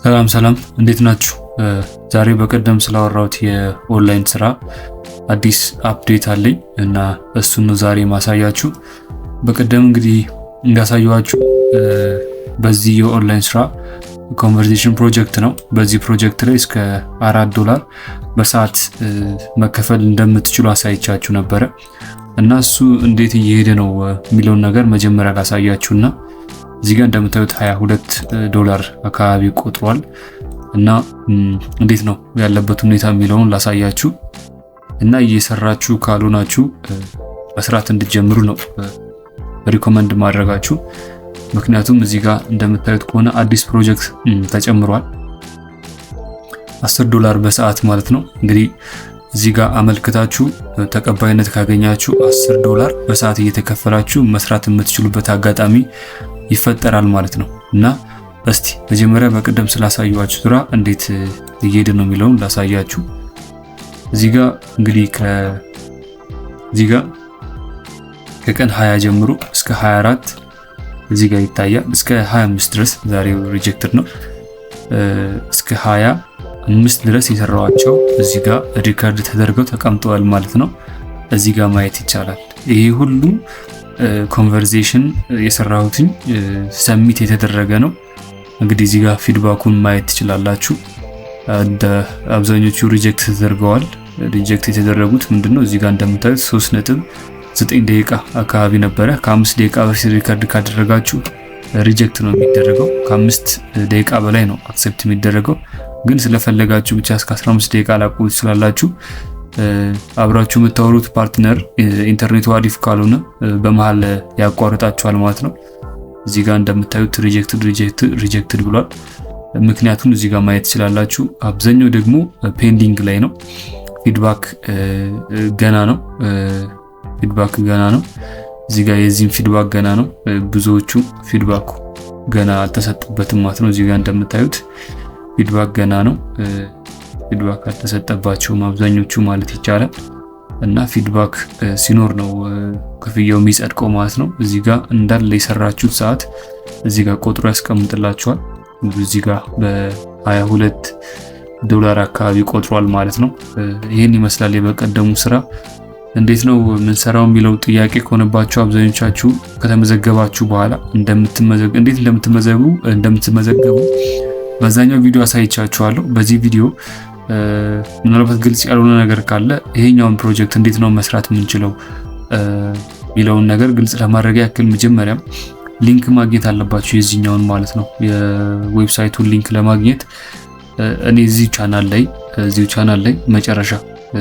ሰላም ሰላም፣ እንዴት ናችሁ? ዛሬ በቀደም ስላወራሁት የኦንላይን ስራ አዲስ update አለኝ እና እሱን ነው ዛሬ ማሳያችሁ። በቀደም እንግዲህ እንዳሳየኋችሁ በዚህ የኦንላይን ስራ conversation project ነው። በዚህ ፕሮጀክት ላይ እስከ $4 በሰዓት መከፈል እንደምትችሉ አሳይቻችሁ ነበረ እና እሱ እንዴት እየሄደ ነው የሚለውን ነገር መጀመሪያ ላሳያችሁና እዚህ ጋር እንደምታዩት 22 ዶላር አካባቢ ቆጥሯል እና እንዴት ነው ያለበት ሁኔታ የሚለውን ላሳያችሁ እና እየሰራችሁ ካልሆናችሁ መስራት እንድትጀምሩ ነው recommend ማደርጋችሁ። ምክንያቱም እዚህ ጋር እንደምታዩት ከሆነ አዲስ ፕሮጀክት ተጨምሯል። 10 ዶላር በሰዓት ማለት ነው። እንግዲህ እዚህ ጋር አመልክታችሁ ተቀባይነት ካገኛችሁ 10 ዶላር በሰዓት እየተከፈላችሁ መስራት የምትችሉበት አጋጣሚ ይፈጠራል ማለት ነው። እና እስቲ መጀመሪያ በቀደም ስላሳየኋችሁ ስራ እንዴት እየሄደ ነው የሚለውን ላሳያችሁ። እዚህ ጋር እንግዲህ ከዚህ ጋር ከቀን 20 ጀምሮ እስከ 24 እዚህ ጋር ይታያል። እስከ 25 ድረስ፣ ዛሬው rejected ነው። እስከ 25 ድረስ የሰራኋቸው እዚህ ጋር record ተደርገው ተቀምጠዋል ማለት ነው። እዚህ ጋር ማየት ይቻላል። ይሄ ሁሉ conversation የሰራሁትኝ submit የተደረገ ነው። እንግዲህ እዚህ ጋር feedback ኡን ማየት ትችላላችሁ። አብዛኞቹ reject ተደርገዋል። Reject የተደረጉት ምንድነው? እዚህ ጋር እንደምታዩት 3.9 ደቂቃ አካባቢ ነበረ። ከ5 ደቂቃ በፊት record ካደረጋችሁ reject ነው የሚደረገው። ከ5 ደቂቃ በላይ ነው accept የሚደረገው። ግን ስለፈለጋችሁ ብቻ እስከ 15 ደቂቃ ላቆዩ ትችላላችሁ። አብራችሁ የምታወሩት partner ኢንተርኔቱ አሪፍ ካልሆነ በመሀል ያቋርጣችኋል ማለት ነው። እዚህ ጋር እንደምታዩት rejected፣ rejected፣ rejected ብሏል። ምክንያቱም እዚህ ጋር ማየት ትችላላችሁ። አብዛኛው ደግሞ pending ላይ ነው። Feedback ገና ነው። Feedback ገና ነው። እዚህ ጋር የዚህም feedback ገና ነው። ብዙዎቹ feedback ኡ ገና አልተሰጠበትም ማለት ነው። እዚህ ጋር እንደምታዩት feedback ገና ነው። Feedback አልተሰጠባቸውም አብዛኞቹ ማለት ይቻላል። እና feedback ሲኖር ነው ክፍያው የሚጸድቀው ማለት ነው። እዚህ ጋር እንዳለ የሰራችሁት ሰዓት እዚህ ጋር ቆጥሮ ያስቀምጥላችኋል። እዚህ ጋር በ22 ዶላር አካባቢ ቆጥሯል ማለት ነው። ይህን ይመስላል የበቀደሙ ስራ። እንዴት ነው የምንሰራው የሚለው ጥያቄ ከሆነባችሁ አብዛኞቻችሁ ከተመዘገባችሁ በኋላ እንዴት እንደምትመዘገቡ በዛኛው ቪዲዮ አሳይቻችኋለሁ። በዚህ ቪዲዮ ምናልባት ግልጽ ያልሆነ ነገር ካለ ይሄኛውን ፕሮጀክት እንዴት ነው መስራት የምንችለው የሚለውን ነገር ግልጽ ለማድረግ ያክል መጀመሪያም link ማግኘት አለባችሁ፣ የዚህኛውን ማለት ነው። የ website ኡን link ለማግኘት እኔ እዚሁ ቻናል ላይ መጨረሻ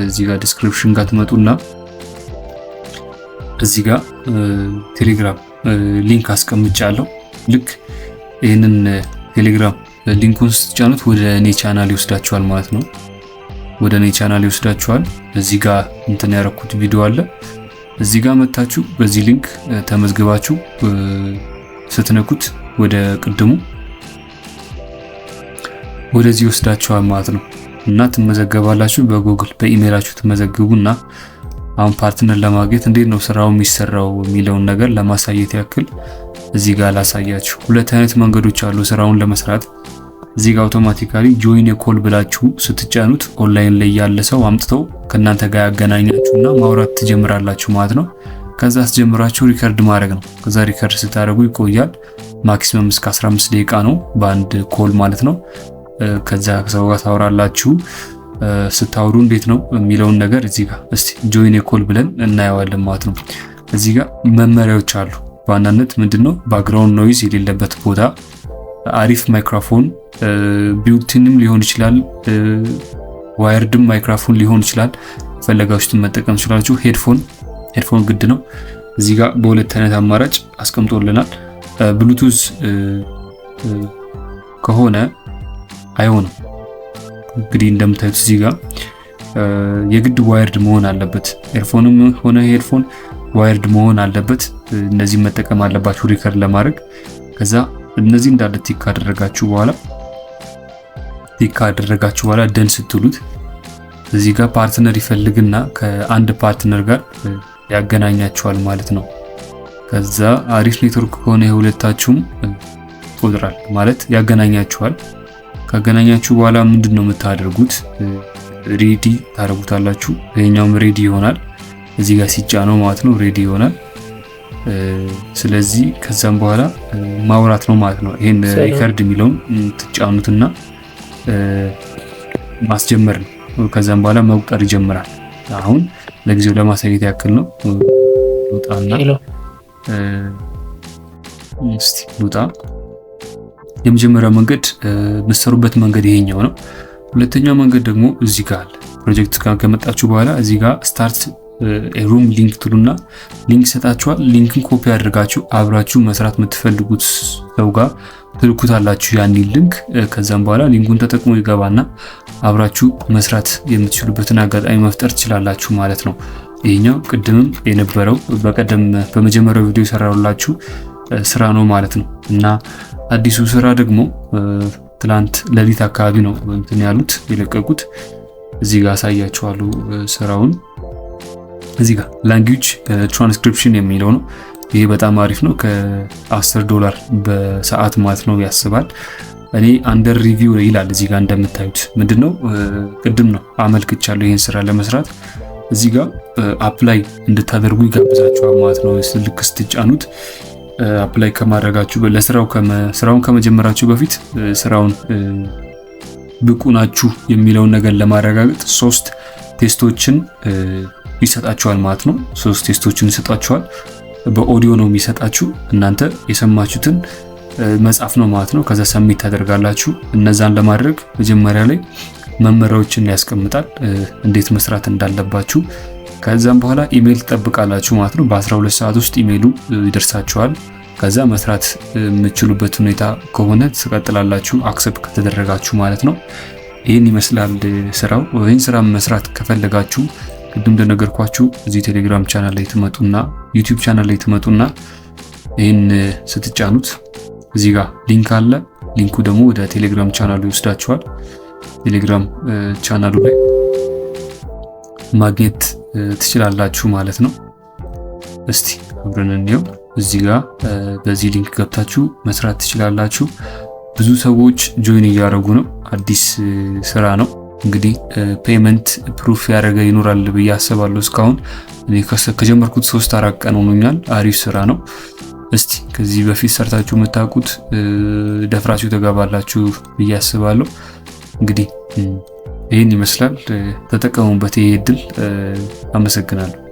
እዚህ ጋር description ጋር ትመጡና እዚህ ጋር ቴሌግራም link አስቀምጫለሁ። ልክ ይህንን ቴሌግራም link ኡን ስትጫኑት ወደ እኔ ቻናል ይወስዳችኋል ማለት ነው። ወደ እኔ ቻናል ይወስዳችኋል። እዚህ ጋር እንትን ያረኩት ቪዲዮ አለ። እዚህ ጋር መታችሁ በዚህ link ተመዝግባችሁ ስትነኩት ወደ ቅድሙ ወደዚህ ይወስዳችኋል ማለት ነው እና ትመዘገባላችሁ። በጉግል በኢሜይላችሁ ትመዘግቡና አሁን partner ለማግኘት እንዴት ነው ስራው የሚሰራው የሚለውን ነገር ለማሳየት ያክል እዚህ ጋር ላሳያችሁ። ሁለት አይነት መንገዶች አሉ ስራውን ለመስራት። እዚህ ጋር automatically join a call ብላችሁ ስትጫኑት ኦንላይን ላይ ያለ ሰው አምጥተው ከእናንተ ጋር ያገናኛችሁና ማውራት ትጀምራላችሁ ማለት ነው። ከዛ አስጀምራችሁ record ማድረግ ነው። ከዛ record ስታደርጉ ይቆያል። Maximum እስከ 15 ደቂቃ ነው በአንድ call ማለት ነው። ከዛ ከሰው ጋር ታወራላችሁ። ስታወሩ እንዴት ነው የሚለውን ነገር እዚህ ጋር እስቲ join a call ብለን እናየዋለን ማለት ነው። እዚህ ጋር መመሪያዎች አሉ። በዋናነት ምንድነው? Background noise የሌለበት ቦታ፣ አሪፍ ማይክሮፎን built-in ም ሊሆን ይችላል፣ wired ም ማይክሮፎን ሊሆን ይችላል። ፈለጋችሁትን መጠቀም ትችላላችሁ። Headphone፣ headphone ግድ ነው። እዚህ ጋር በሁለት አይነት አማራጭ አስቀምጦልናል። ብሉቱዝ ከሆነ አይሆንም። እንግዲህ እንደምታዩት እዚህ ጋር የግድ wired መሆን አለበት። Earphone ም ሆነ headphone wired መሆን አለበት። እነዚህ መጠቀም አለባችሁ record ለማድረግ። ከዛ እነዚህ እንዳለ tick ካደረጋችሁ በኋላ done ስትሉት እዚህ ጋር partner ይፈልግና ከአንድ partner ጋር ያገናኛችኋል ማለት ነው። ከዛ አሪፍ ኔትወርክ ከሆነ የሁለታችሁም ይቆጥራል ማለት ያገናኛችኋል። ካገናኛችሁ በኋላ ምንድን ነው የምታደርጉት? Ready ታደርጉታላችሁ። ይሄኛውም ready ይሆናል። እዚህ ጋር ሲጫነው ማለት ነው ready ይሆናል። ስለዚህ ከዛም በኋላ ማውራት ነው ማለት ነው። ይሄን record የሚለውን ትጫኑትና ማስጀመር ነው። ከዛም በኋላ መቁጠር ይጀምራል። አሁን ለጊዜው ለማሳየት ያክል ነው። ልውጣና እስቲ ልውጣ። የመጀመሪያው መንገድ የምትሰሩበት መንገድ ይሄኛው ነው። ሁለተኛው መንገድ ደግሞ እዚህ ጋር አለ። ፕሮጀክት ጋር ከመጣችሁ በኋላ እዚህ ጋር "start room link" ትሉና link ይሰጣችኋል። Link ን copy አድርጋችሁ አብራችሁ መስራት የምትፈልጉት ሰው ጋር ትልኩታላችሁ ያንን link። ከዛም በኋላ link ኡን ተጠቅሞ ይገባና አብራችሁ መስራት የምትችሉበትን አጋጣሚ መፍጠር ትችላላችሁ ማለት ነው። ይሄኛው ቅድምም የነበረው በቀደም በመጀመሪያው ቪዲዮ የሰራሁላችሁ ስራ ነው ማለት ነው። እና አዲሱ ስራ ደግሞ ትላንት ሌሊት አካባቢ ነው እንትን ያሉት የለቀቁት። እዚህ ጋር አሳያችኋለሁ ስራውን። እዚህ ጋር ላንጉጅ ትራንስክሪፕሽን የሚለው ነው። ይሄ በጣም አሪፍ ነው። ከ10 ዶላር በሰዓት ማለት ነው ያስባል። እኔ under review ይላል እዚህ ጋር እንደምታዩት። ምንድነው፣ ቅድም ነው አመልክቻለሁ ይህን ስራ ለመስራት። እዚህ ጋር apply እንድታደርጉ ይጋብዛችኋል ማለት ነው። ልክ ስትጫኑት apply ከማድረጋችሁ ለስራው ስራውን ከመጀመራችሁ በፊት ስራውን ብቁ ናችሁ የሚለውን ነገር ለማረጋገጥ ሶስት test ኦችን ይሰጣችኋል ማለት ነው። ሶስት test ኦችን ይሰጣችኋል። በኦዲዮ ነው የሚሰጣችሁ። እናንተ የሰማችሁትን መጻፍ ነው ማለት ነው። ከዛ submit ታደርጋላችሁ። እነዛን ለማድረግ መጀመሪያ ላይ መመሪያዎችን ያስቀምጣል፣ እንዴት መስራት እንዳለባችሁ። ከዛም በኋላ ኢሜይል ትጠብቃላችሁ ማለት ነው። በ12 ሰዓት ውስጥ ኢሜይሉ ይደርሳችኋል። ከዛ መስራት የምትችሉበት ሁኔታ ከሆነ ትቀጥላላችሁ፣ accept ከተደረጋችሁ ማለት ነው። ይህን ይመስላል ስራው። ይህን ስራ መስራት ከፈለጋችሁ ቅድም እንደነገርኳችሁ እዚህ ቴሌግራም ቻናል ላይ ትመጡና YouTube channel ላይ ትመጡና ይህን ስትጫኑት እዚህ ጋር link አለ። Link ኡ ደግሞ ወደ ቴሌግራም ቻናሉ ይወስዳችኋል። ቴሌግራም ቻናሉ ላይ ማግኘት ትችላላችሁ ማለት ነው። እስቲ አብረን እንየው። እዚህ ጋር በዚህ link ገብታችሁ መስራት ትችላላችሁ። ብዙ ሰዎች join እያደረጉ ነው። አዲስ ስራ ነው። እንግዲህ payment proof ያደረገ ይኖራል ብዬ አስባለሁ። እስካሁን እኔ ከጀመርኩት 3-4 ቀን ሆኖኛል። አሪፍ ስራ ነው። እስቲ ከዚህ በፊት ሰርታችሁ የምታውቁት ደፍራችሁ ትገባላችሁ ብዬ አስባለሁ። እንግዲህ ይህን ይመስላል። ተጠቀሙበት ይሄ እድል። አመሰግናለሁ።